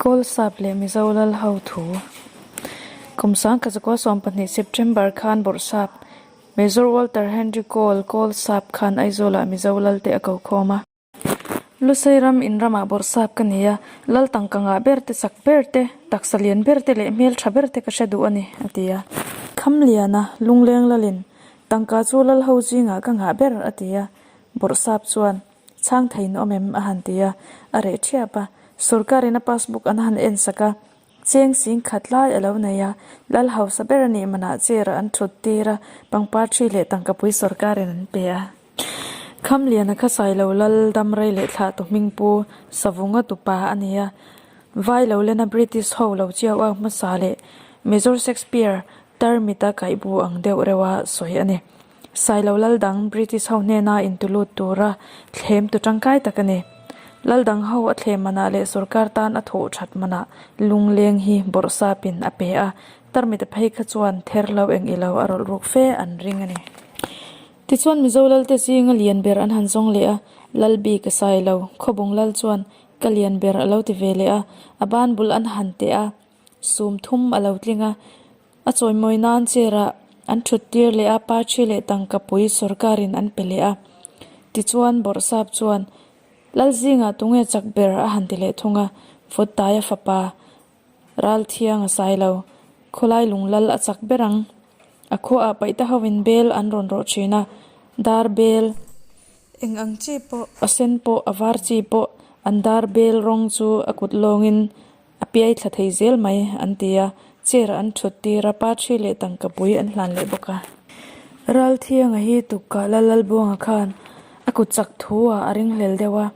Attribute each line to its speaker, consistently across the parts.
Speaker 1: Kawlsap leh Mizo lal ho thu. Kum sangkhat 12 September khan Bawrhsap, Major Walter Henry Cole, Kawlsap khan Aizawlah Mizo lal te a ko khawm a. Lusei ram in ramah Bawrhsap ka ni a, lal tangka ngah ber te, chak ber te, taksa lian ber te leh hmel tha ber te ka hre duh a ni, a ti a. Khamliana, Lungleng lalin, Tangka chu lal ho zingah ka ngah ber, a ti a. Bawrhsap chuan, Chhang thei in awm em? a han ti a, a reh ṭhiap a. Sorkarin a passbook an han en sak a, cheng sing khat lai a lo nei a, lal hausa ber a nih manah chair-ah an ṭhut tir a, pangpar ṭhi leh tangkapui sorkarin an pe a. Khamliana kha Sailo lal damrei leh thlah tu hming pu Savunga tupa a ni a, Vai lo lena British ho lo chiau au hmasa leh Major Shakespeare tarmita kaihbu ang deuh reuha sawi a ni. Sailo lal dang British ho hnena intulut tura thlem tu tangkai tak a ni. Lal dang ho a thlem manah leh sorkar tan a thawh that manah lungleng hi bawrhsapin a pe a, tarmita phei kha chuan ther lo eng ilo a rawlh ruk fe an ring a ni. Tichuan Mizo lalte zinga lian ber an han zawng leh a, lal bik a Sailo, Khawbung lal chuan ka lian ber a lo ti ve leh a, a ban bul an han teh a, sum thum a lo tling a, A chawimawi nan chair-ah an thut tir leh a, parthi leh tangka pui sorkarin an pe leh a. Tichuan Bawrhsap chuan, Lalzingah tunge chak ber a han ti leh thung a, Vawttaia fapa Ralthiang a sai lo, khawlai lung lal a chak ber ang. A khuaah paihte hoin bel an rawn rawh thin a, dar bel, eng ang chi pawh, a sen pawh, a var chi pawh, an dar bel rawng chu a kut lawngin A piai thla thei zel mai, an ti a, chair an thut tir a, parthi leh tangka pui an hlan leh bawk a. Ralthianga hi tukka Lallalbuanga khan a kut chak thu ah a ringhlel deuh a,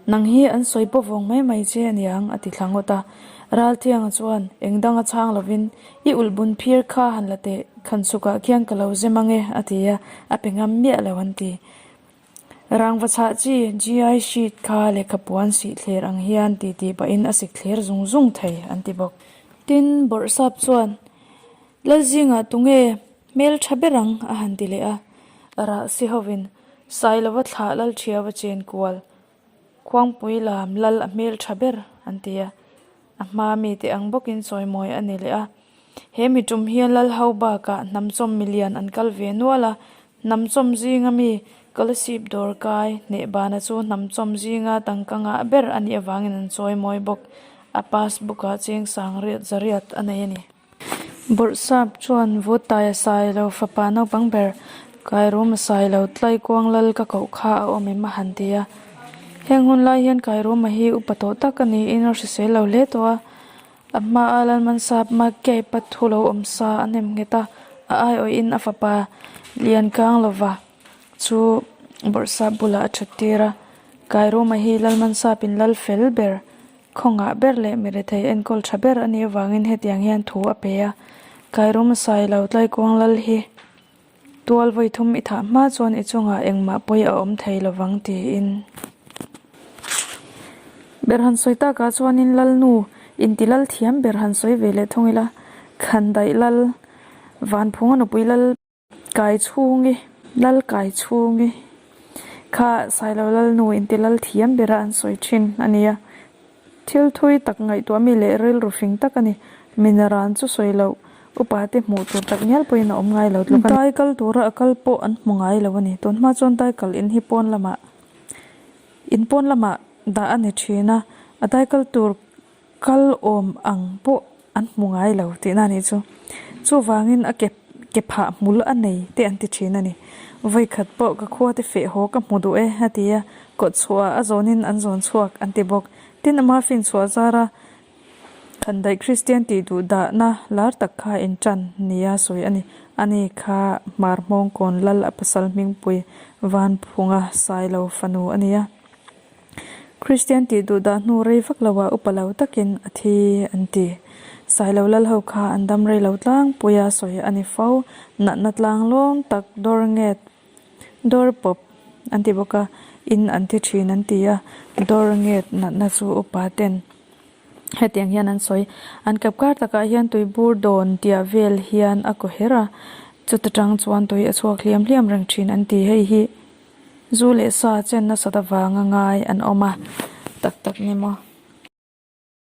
Speaker 1: Nang hi an sawi pawh vawng mai mai che a niang, a ti thla ngawt a. Ralthianga chuan eng dang a chhang lovin, I ulh bun phir kha han la teh, khan chhukah khian ka lo zem ang e, a ti a, a pe ngam miah lo an ti. Rangva chhah chi GI sheet kha lehkha puan sih thler ang hian ti tih pahin a sik thler zung zung thei an ti bawk. Tin, Bawrhsap chuan, Lalzingah tunge hmel tha ber ang? a han ti leh a. Rahsi hovin, Sailova thlah Lalthiau a chen kual, Khuangpui lam lal a hmel tha ber an ti a. A hma mite ang bawkin chawimawi a ni leh a. He mi tum hian lal ho bakah hnamchawm milian an kal ve nual a, hnamchawm zinga mi Kolasib dawr kai hnehbana chu hnamchawm zinga tangka ngah ber a nih avangin an chawimawi bawk. A passbook ah cheng sang riat zariat a nei a ni. Bawrhsap chuan Vawtai a sai lo, fapa naupang ber Kairum a sai lo, Tlaikuang lal ka koh kha a awm em a han ti a. Heng hun lai hian Kairuma hi upa tawh tak a niin a hrisel lo hle tawh a. A hmaa Lalmansap Makepa thu lo awm sa a nem nghet a, a aiawhin a fapa Liankanglova chu Bawrhsap bulah a that tir a. Kairuma hi Lalmansapin lal fel ber, khawngah ber leh mirethei enkawl tha ber a nih avangin hetiang hian thu a pe a, Kairuma Sailo Tlaikuang lal hi Tual vawi thum i thah hma chuan i chungah engmah pawi a awm thei lovang tiin. Ber han sawi takah chuanin Lalnu inti lal thiam ber han sawi ve leh thung ila, Khandaih lal, Vanphunga nupui lal kai chhungi, lal kai chhungi kha Sailo Lalnu inti lal thiam bera an sawi thin a nia. Thil thui tak ngaihtuah mi leh rilru fing tak a ni. Minaran chu sawi loh, upa te hmuh tur tak ngial pawhin a awm ngai lo tluk a ni. Dai kal tura a kal pawh an hmu ngai lo a ni. Tun hma chuan dai kal in hi pawn lamah in pawn lamah dah a ni thin a, a dai kal tur kal awm ang pawh an hmu ngai lo tihna a nih chu. Chuvangin a ke ke phah hmul a nei te an ti thin a ni. Vawikhat pawh ka khua te feh haw ka hmu duh e a ti a, kawtchhuah a zawnin an zawn chhuak an ti bawk. Tin ama finchhuah zara Khandaih Kristian tih duh dahna lar tak kha intan nia sawi a ni. Ani kha Hmar Hmawngkawn Lal a pasal hmingpui Vanphunga Sailo fanu a ni a. Kristian tih duh dah hnu rei vak loah upa lo takin a thi an ti. Sailo lal ho kha an dam rei lo tlangpui a sawi a ni fo. Natna tlang lawm tak dawr nget dawr pawp an ti bawk a, in an thi thin an ti a, dawr nget natna chu upa ten hetiang hian an sawi. An kap kar takah hian tui bur dawn tia vel hian a kaw her a, chuta tang chuan tui a chhuak hliam hliam reng thin an ti. Hei hi. Zu leh sa chen nasat avanga ngai an awm a, tak tak ni maw?